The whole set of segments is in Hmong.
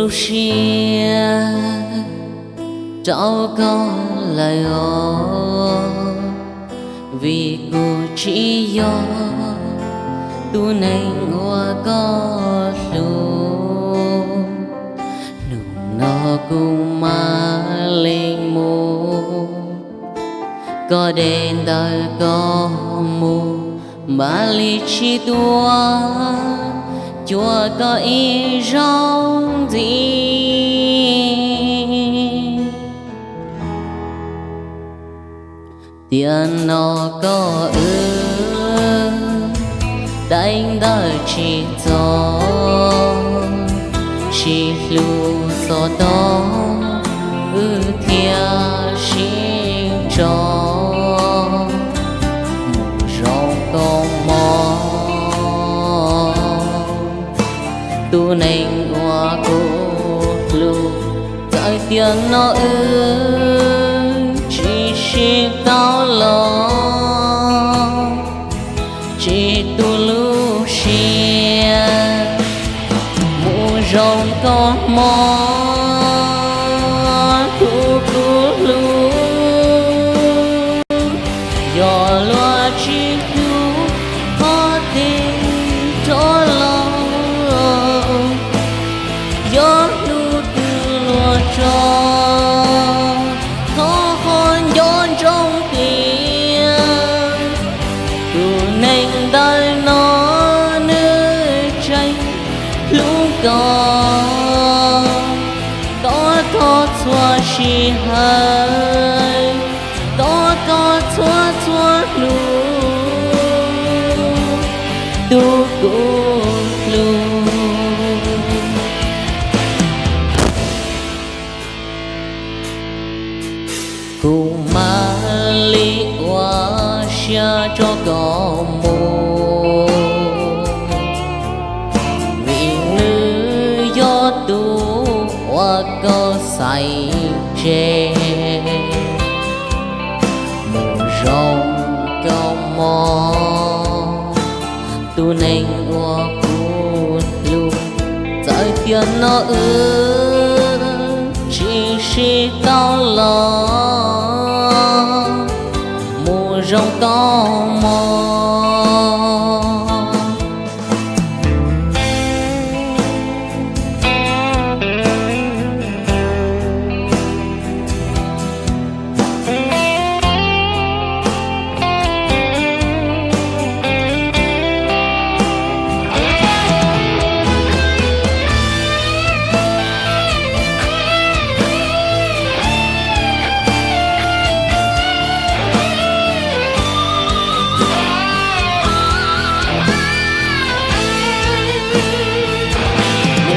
lub siab rau koj lawm os, vim kuv tsis yog tus neeg uas koj hlub. Hnub no kuv mam li mus, koj de ntawm koj mus, mam li tsis tuaj cuag koj ib zaug ntxiv. Tiam no koj wb teev ntawm tsis txog, sib hlub txog tod wb thiaj sib tso. Mus zoo koj mog, tus neeg uas kuv hlub, txawm tiam no wb tsis sib tau los, tsis tu lub siab. Mus zoo koj mog, tus kuv hlub, yog luag tsis hlub qhov twg rov los, yog hnub twg luag tso, thov ho nco ntsoov tias tus neeg ntawm no nws tseem hlub koj, tos koj txhua sij hawm, tos koj txhua txhua hnub, tus kuv hlub. Kuv mam li ua siab tso koj mus, vim nws yog tus uas koj xaiv tseg. Mus zoo koj mog, tus neeg uas kuv hlub, txawm tiam no wb tsis sib tau los, mus zoo koj mog.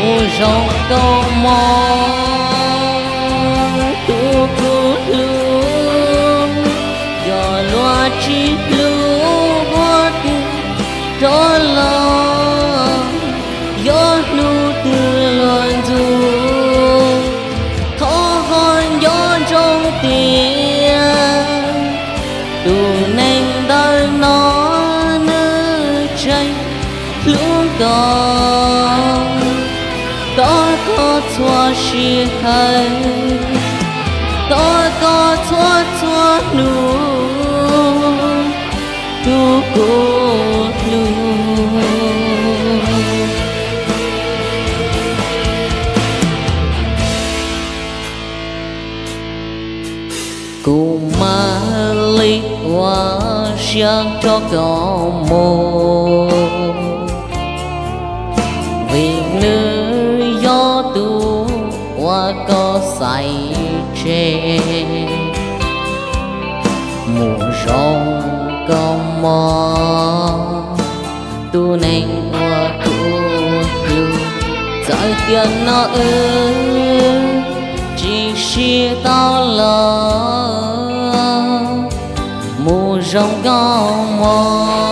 Mus zoo koj mog, tus kuv hlub, yog luag tsis hlub qhov twg rov los, yog hnub twg luag ntxub, thov ho nco ntsoov tias tus neeg ntawm no nws tseem hlub koj, tos koj txhua sij hawm, tos koj txhua txhua hnub, tus kuv hlub. Kuv mam li ua siab tso koj mus, vim nws yog tus uas koj xaiv tseg. Mus zoo koj mog, tus neeg uas kuv hlub, txawm tiam no wb tsis sib tau los, mus zoo koj mog.